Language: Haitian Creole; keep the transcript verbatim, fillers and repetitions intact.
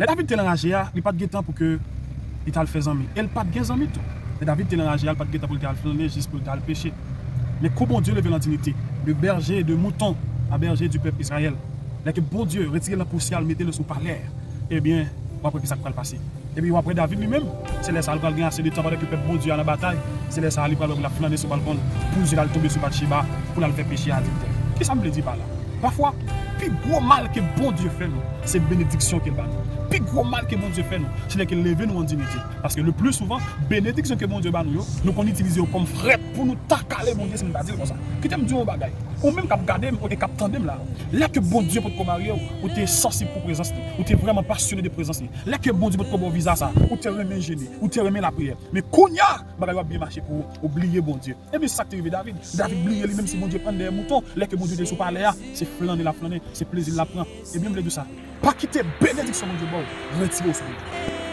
Lè David te nan raje a, li pa t gen tan pou ke li t al fè zanmi. E l pa t gen zanmi tou. Lè David te nan raje a, li pa t gen tan pou l te al flannen jis pou l te al peche. Men kou Bondye leve l an diyite, de berger de mouton à berger du peuple Israël. Lè ke Bondye retire l nan pousyè, l mete l sou palè, ebyen, w ap wè ki sa k pral pase. Epi w ap wè David li menm, se lè sa a l pral gen ase de tan pandan ke pèp Bondye a nan batay, se lè sa a li pral wè pou l ap flannen sou balkon l, pou zye l al tonbe sou Batcheba, pou l al fè peche adiltè. Kisa m vle di pa la? Pafwa, pi gwo mal ke Bondye fè nou, se benediksyon ke l ba nou. Pi gwo mal ke Bondye fè nou, se lè ke l leve nou an diyite. Paske le pli souvan, benediksyon ke Bondye ba nou yo, nou konn itilize yo kòm frèt pou nou takale Bondye si nou ta di l konsa. Kite m di w yon bagay. Ou menm k ap gade m, oubyen k ap tande m la, lè ke Bondye potko marye w, ou te sansib pou prezans li, ou te vrèman pasyone de prezans li. Lè ke Bondye potko ba w viza sa, ou te renmen jene, ou te renmen lapriyè. Men kounye a, bagay yo ap byen mache pou ou, ou bliye Bondye. Ebyen, se sa k te rive David. David bliye li menm si Bondye pran l dèyè mouton. Lè ke Bondye te sou palè a, se flannen l ap flannen, se plezi l ap pran. Ebyen, m vle di w sa. Pa kite benediksyon Bondye ba w retire w sou Bondye.